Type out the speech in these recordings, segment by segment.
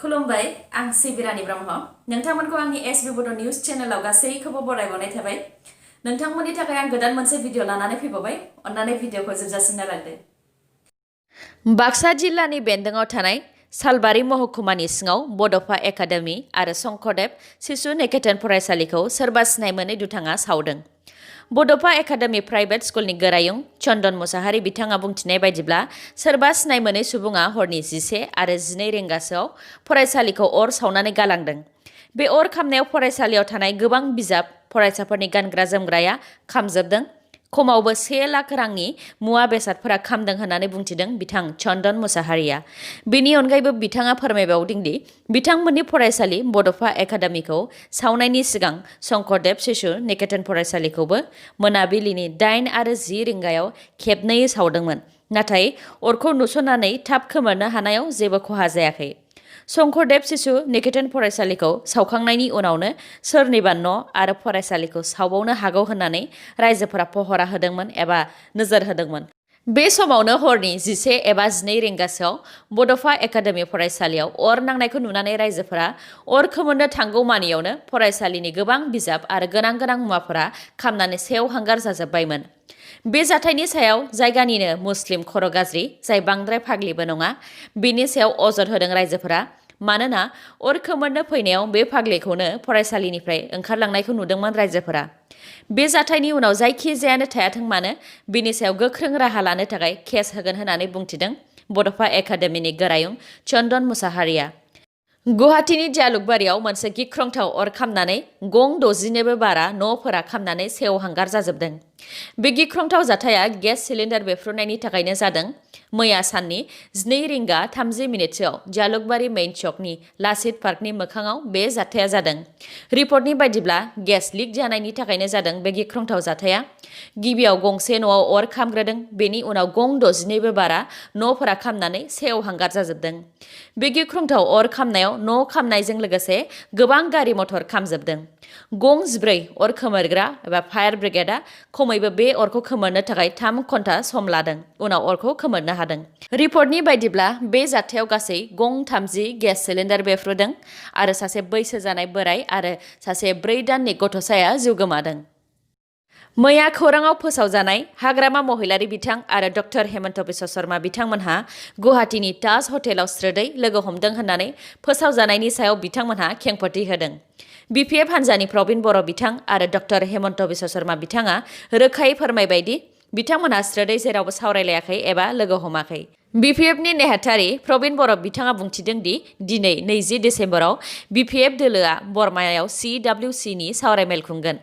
खुलुमबाय आं सिबिरानि ब्रह्म नोंथांमोनखौ आंनि एसबी बड' निउज चेनेलाव गासैखौबो बरायबावनाय थाबाय। नोंथांमोननि थाखाय आं गोदान मोनसे भिडिअ लानानै फैबावबाय। अन्नानै भिडिअखौ जोबजासिम नायलांदो। बाक्सा जिल्लानि बेन्दोङाव थानाय सालबारि महकुमानि सिङाव बड'फा एकाडेमि आरो शंकरदेव शिशु निकेतन फरायसालिखौ सोरबा सिनाय मोनै दुथाङा सावदों। बड'फा एकाडेमि प्राइभेट स्कुलनि गोरायुं चन्दन मुसाहारि बिथाङा बुंथिनाय बायदिब्ला सोरबा सिनाय मोनै सुबुङा हरनि 11 आरो 12 रिंगासोआव फरायसालिखौ अर सावनानै गालांदों। बे अर खामनायाव फरायसालियाव थानाय गोबां बिजाब फरायसाफोरनि गानग्रा जोमग्राया खामजोबदों। खमावबो 1 लाख रांनि मुवा बेसादफोरा खामदों होननानै बुंथिदों बिथां चन्दन मुसाहारिया। बेनि अनगायैबो बिथाङा फोरमायबावदों दि बिथांमोननि फरायसालि बड'फा एकाडेमिखौ सावनायनि सिगां शंकरदेव शिशु निकेतन फरायसालिखौबो मोनाबिलिनि 8 आरो 10 रिंगायाव खेबनै सावदोंमोन। नाथाय अरखौ नुसननानै थाब खोमोरनो हानायाव जेबो खहा जायाखै। शंकरदेव शिशु निकेतन फरायसालिखौ सावखांनायनि उनावनो सोरनिबा न' आरो फरायसालिखौ सावबावनो हागौ होननानै रायजोफोरा पहरा होदोंमोन एबा नोजोर होदोंमोन। बे समावनो हरनि 11 एबा 12 रिंगासोआव बड'फा एकाडेमि फरायसालियाव अर नांनायखौ नुनानै रायजोफोरा अर खोमोरनो थांगौमानियावनो फरायसालिनि गोबां बिजाब आरो गोनां मुवाफोरा खामनानै सेवहांगार जाजोब्बायमोन। बे जाथायनि सायाव जायगानिनो मुस्लिम खर' गाज्रि जाय बांद्राय फाग्लिबो नङा बेनि सायाव अजद होदों रायजोफोरा। मानोना अर खोमोरनो फैनायाव बे फाग्लिखौनो फरायसालिनिफ्राय ओंखारलांनायखौ नुदोंमोन रायजोफोरा। बे जाथायनि उनाव जायखि जायानो थायाथों मानो बेनि सायाव गोख्रों राहा लानो थाखाय केस होगोन होननानै बुंथिदों बड'फा एकाडेमिनि गोरायुं चन्दन मुसाहारिया। गुवाहाटीनि जालुकबारियाव मोनसे गिख्रंथाव अर खामनानै गं 60निबो बारा न'फोरा खामनानै सेवहांगार जाजोबदों। बे गिख्रंथाव जाथाया गेस सिलिन्डार बेफ्रुनायनि थाखायनो जादों। मैया साननि 12 रिंगा 30 मिनिटसोआव जालुकबारि मेइन चकनि लासित पार्कनि मोखाङाव बे जाथाया जादों। रिपर्टनि बायदिब्ला गेस लिक जानायनि थाखायनो जादों बे गिख्रंथाव जाथाया। गिबियाव गंसे न'आव अर खामग्रोदों। बेनि उनाव गं 60निबो बारा न'फोरा खामनानै सेवहांगार जाजोबदों। बे गिख्रंथाव अर खामनायाव न' खामनायजों लोगोसे गोबां गारि मथर खामजोबदों। गं 14 अर खोमोरग्रा एबा फायार ब्रिगेडआ खमैबो बे अरखौ खोमोरनो थाखाय 3 घन्टा सम लादों उनाव अरखौ खोमोरनो हादों। रिपर्टनि बायदिब्ला बे जाथायाव गासै गं 30 गेस सिलिन्डार बेफ्रुदों आरो सासे बैसो जानाय बोराय आरो सासे 4 दाननि गथ'साया जिउ गोमादों। मैया खौराङाव फोसावजानाय हाग्रामा महिलारि बिथां आरो डक्टर हेमन्त बिश्व शर्मा बिथांमोनहा गुवाहाटीनि ताज हटेलाव स्रोदै लोगो हमदों होननानै फोसावजानायनि सायाव बिथांमोनहा खेंफोरथि होदों। बिपिएफ हान्जानि प्रबिन बर' बिथां आरो डक्टर हेमन्त बिश्व शर्मा बिथाङा रोखायै फोरमायबायदि बिथांमोनहा स्रोदै जेरावबो सावरायलायाखै एबा लोगो हमाखै। बिपिएफनि नेहाथारि प्रबिन बर' बिथाङा बुंथिदों दि दिनै 20 डिसेम्बराव बिपिएफ दोलोआ बरमायाव CWCनि सावरायमेल खुंगोन।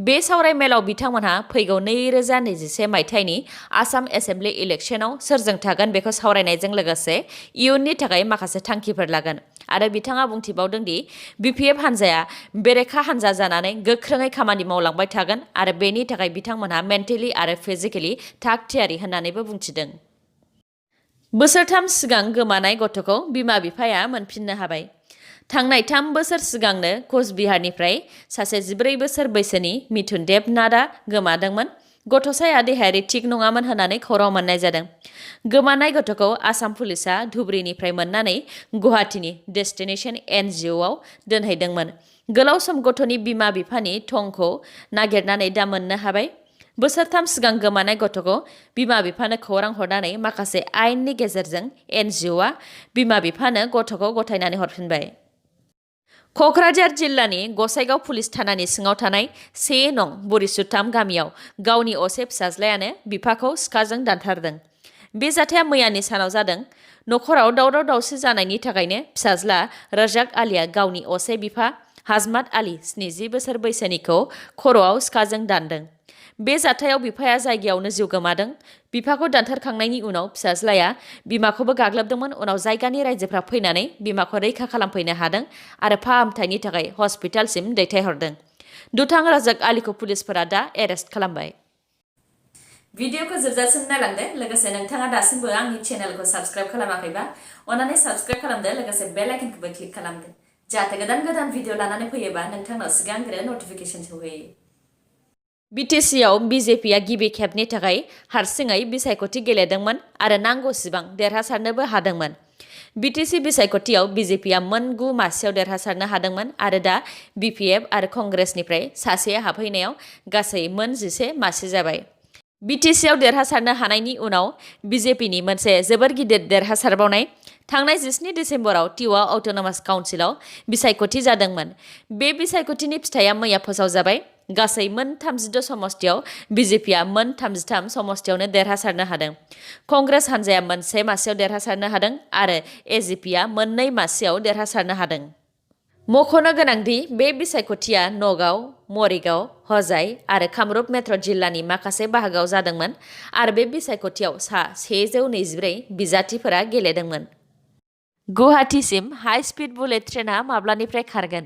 बे सावरायमेलाव बिथांमोनहा फैगौ 2021 मायथाइनि आसाम एसेम्बलि इलेक्शनाव सोरजों थागोन बेखौ सावरायनायजों लोगोसे इयुननि थाखाय माखासे थांखिफोर लागोन। आरो बिथाङा बुंथिबावदों दि बिपिएफ हान्जाया बेरेखा हान्जा जानानै गोख्रोङै खामानि मावलांबाय थागोन आरो बेनि थाखाय बिथांमोनहा मेन्टेलि आरो फिजिकेलि थाग थियारि होननानैबो बुंथिदों। बोसोरथाम सिगां गोमानाय गथ'खौ बिमा बिफाया मोनफिननो हाबाय। थांनाय 3 बोसोर सिगांनो कचबिहारनिफ्राय सासे 14 बोसोर बैसोनि मिथुन देबनाथआ गोमादोंमोन। गथ'साया देहायारि थिग नङामोन होननानै खौरां मोननाय जादों। गोमानाय गथ'खौ आसाम पुलिसआ धुबुरीनिफ्राय मोननानै गुवाहाटीनि डेस्टिनेशन NGOआव दोनहैदोंमोन। गोलाव सम गथ'नि बिमा बिफानि थंखौ नागिरनानै दा मोननो हाबाय। बोसोरथाम सिगां गोमानाय गथ'खौ बिमा बिफानो खौरां हरनानै माखासे आयेननि गेजेरजों NGOआ बिमा बिफानो गथ'खौ गथायनानै हरफिनबाय। क'क्राझार जिल्लानि गसाइगाव पुलिस थानानि सिङाव थानाय 1 नं बुरिसुथाम गामियाव गावनि असे फिसाज्लायानो बिफाखौ सिखाजों दानथारदों। बे जाथाया मैयानि सानाव जादों। नखराव दावराव दावसि जानायनि थाखायनो फिसाज्ला रजाक आलीआ गावनि असे बिफा हाजमात आली 70 बोसोर बैसोनिखौ खर'आव सिखाजों दानदों। बे जाथायाव बिफाया जायगायावनो जिउ गोमादों। बिफाखौ दानथारखांनायनि उनाव फिसाज्लाया बिमाखौबो गाग्लोबदोंमोन। उनाव जायगानि रायजोफ्रा फैनानै बिमाखौ रैखा खालामफैनो हादों आरो फाहामथायनि थाखाय हस्पिटालसिम दैथायहरदों। दुथां रजाक आलीखौ पुलिसफोरा दा एरेस्ट खालामबाय। भिडिअखौ जोबजासिम नायलांदो। लोगोसे नोंथाङा दासिमबो आंनि चेनेलखौ साबस्क्राइब खालामाखैबा अन्नानै साबस्क्राइब खालामदो। लोगोसे बेल आइकनखौबो क्लिक खालामदो जाहाथे गोदान भिडिअ लानानै फैयोबा नोंथांनाव सिगांग्रो नटिफिकेसन सौहैयो। बिटिसिआव बिजेपिआ गिबि खेबनि थाखाय हारसिङै बिसायख'थि गेलेदोंमोन आरो नांगौसिबां देरहासारनोबो हादोंमोन। बिटिसि बिसायख'थियाव बिजेपिआ मोन 9 मासियाव देरहासारनो हादोंमोन आरो दा बिपिएफ आरो कंग्रेसनिफ्राय सासेया हाबहैनायाव गासै मोन 11 मासि जाबाय। बिटिसिआव देरहासारनो हानायनि उनाव बिजेपिनि मोनसे जोबोर गिदिर देरहासारबावनाय थांनाय 17 डिसेम्बराव टिवा अट'नमास काउन्सिलाव बिसायख'थि जादोंमोन। बे बिसायख'थिनि फिथाइया मैया फोसावजाबाय। गासै मोन 36 समस्तियाव बिजेपिआ मोन 33 समस्तियावनो देरहासारनो हादों। कंग्रेस हान्जाया मोनसे मासियाव देरहासारनो हादों आरो एजिपिआ मोननै मासियाव देरहासारनो हादों। मख'नो गोनांदि बे बिसायख'थिया नगाव, मरिगाव, हजाइ आरो कामरुप मेट्र' जिल्लानि माखासे बाहागोआव जादोंमोन आरो बे बिसायख'थियाव सा 124 बिजाथिफोरा गेलेदोंमोन। गुवाहाटीसिम हाइ स्पीड बुलेट ट्रेनआ माब्लानिफ्राय खारगोन?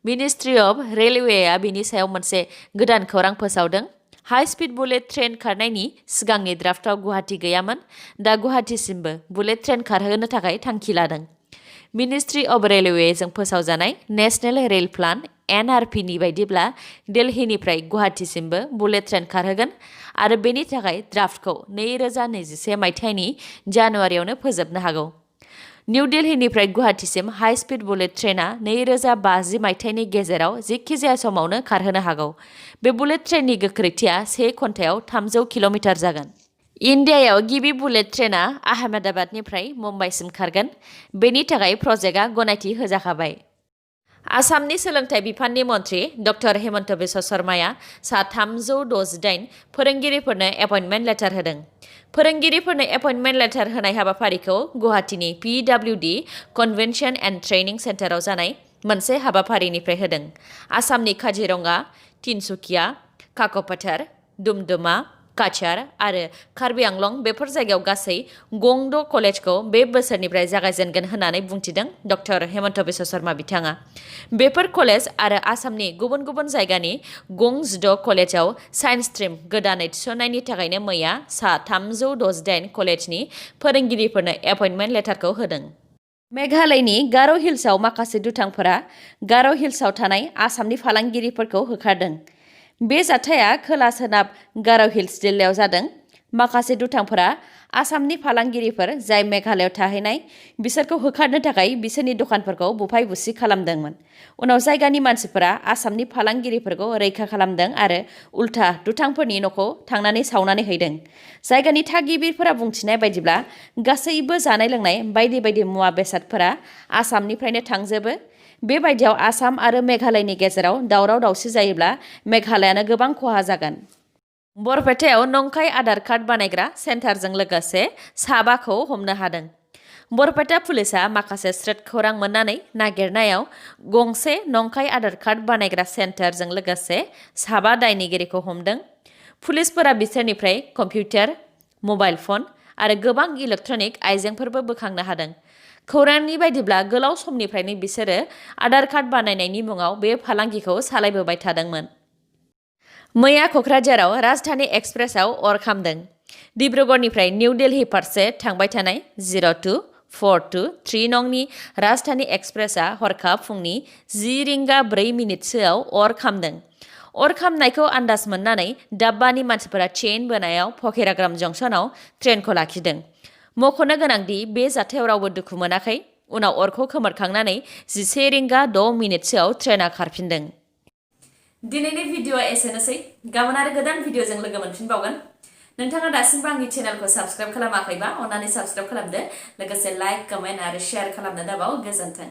मिनिस्ट्रि अफ रेलवेआ बिनि सायाव मोनसे गोदान खौरां फोसावदों। हाइ स्पीड बुलेट ट्रेन खारनायनि सिगांनि ड्राफ्टआव गुवाहाटी गैयामोन। दा गुवाहाटीसिमबो बुलेट ट्रेन खारहोनो थाखाय थांखि लादों। मिनिस्ट्रि अफ रेलवेजों फोसावजानाय नेशनेल रेल प्लान (NRP)नि बायदिब्ला दिल्लीनिफ्राय गुवाहाटीसिमबो बुलेट ट्रेन खारहोगोन आरो बेनि थाखाय ड्राफ्टखौ 2021 मायथाइनि जानुवारियावनो फोजोबनो हागौ। निउ दिल्लीनिफ्राय गुवाहाटीसिम हाइ स्पीड बुलेट ट्रेनआ 2050 मायथाइनि गेजेराव जेखिजाया समावनो खारहोनो हागौ। बे बुलेट ट्रेननि गोख्रैथिया 1 घन्टायाव 300 किल'मिटार जागोन। इन्डियायाव गिबि बुलेट ट्रेनआ आहमेदाबादनिफ्राय मुम्बाइसिम खारगोन। बेनि थाखाय प्रजेक्टआ गनायथि होजाखाबाय। आसामनि सोलोंथाइ बिफाननि मन्थ्रि ड हेमन्त बिश्व शर्माया सा 368 फोरोंगिरिफोरनो एपइन्टमेन्ट लेटार होदों। फोरोंगिरिफोरनो एपइन्टमेन्ट लेटार होनाय हाबाफारिखौ गुवाहाटीनि PWD कन्वेन्शन एन्ड ट्रेनिं सेन्टाराव जानाय मोनसे हाबाफारिनिफ्राय होदों। आसामनि काजिरंगा, तिनसुकिया, काक'पथार, दुमदुमा, काछार आरो कार्बि आंलं बेफोर जायगायाव गासै गं 6 कलेजखौ बे बोसोरनिफ्राय जागायजेनगोन होननानै बुंथिदों ड हेमन्त बिश्व शर्मा बिथाङा। बेफोर कलेज आरो आसामनि गुबुन गुबुन जायगानि गं 16 कलेजाव साइन्स स्ट्रिम गोदानै थिसननायनि थाखायनो मैया सा 368 कलेजनि फोरोंगिरिफोरनो एपइन्टमेन्ट लेटारखौ होदों। मेघालयनि गार' हिल्सआव माखासे दुथांफोरा गार' हिल्सआव थानाय आसामनि फालांगिरिफोरखौ होखारदों। बे जाथाया खोला-सोनाब गार' हिल्स जिल्लायाव जादों। माखासे दुथांफोरा आसामनि फालांगिरिफोर जाय मेघालयआव थाहैनाय बिसोरखौ होखारनो थाखाय बिसोरनि दखानफोरखौ बुफाय-बुसि खालामदोंमोन। उनाव जायगानि मानसिफोरा आसामनि फालांगिरिफोरखौ रैखा खालामदों आरो उल्था दुथांफोरनि न'खौ थांनानै सावनानै हैदों। जायगानि थागिबिफोरा बुंथिनाय बायदिब्ला गासैबो जानाय-लोंनाय बायदि बायदि मुवा बेसादफोरा आसामनिफ्रायनो थांजोबो। बेबायदियाव आसाम आरो मेघालयनि गेजेराव दावराव-दावसि जायोब्ला मेघालयानो गोबां खहा जागोन। बरपेटायाव नंखाय आधार कार्ड बानायग्रा सेन्टारजों लोगोसे 7खौ हमनो हादों। बरपेटा पुलिसआ माखासे स्रोद खौरां मोननानै नागिरनायाव गंसे नंखाय आधार कार्ड बानायग्रा सेन्टारजों लोगोसे 7 दायनिगिरिखौ हमदों। पुलिसफोरा बिसोरनिफ्राय कम्पिउटार, मबाइल फन आरो गोबां इलेक्ट्रनिक आइजेंफोरबो बोखांनो हादों। खौरांनि बायदिब्ला गोलाव समनिफ्रायनो बिसोरो आधार कार्ड बानायनायनि मुङाव बे फालांगिखौ सालायबोबाय थादोंमोन। मैया क'क्राझाराव राजधानी एक्सप्रेसआव अर खामदों। डिब्रुगड़निफ्राय निउ दिल्ली फारसे थांबाय थानाय 02423 नंनि राजधानी एक्सप्रेसआ हरखाब फुंनि 10 रिंगा 4 मिनिटसोआव अर खामदों। अर खामनायखौ आन्दाज मोननानै डाब्बानि मानसिफोरा चेन बोनायाव फकिराग्राम जंक्शनाव ट्रेनखौ लाखिदों। मख'नो गोनांदि बे जाथायाव रावबो दुखु मोनाखै। उनाव अरखौ खोमोरखांनानै 11 रिंगा 6 मिनिटसोआव ट्रेनआ खारफिनदों। दिनैनि भिडिअ'आ एसेनोसै। गाबोन आरो गोदान भिडिअ'जों लोगो मोनफिनबावगोन। नोंथाङा दासिमबो आंनि चेनेलखौ साबस्क्राइब खालामाखैबा अन्नानै साबस्क्राइब खालामदो। लोगोसे लाइक, कमेन्ट आरो शेयार खालामनो दाबाव। गोजोन्थों।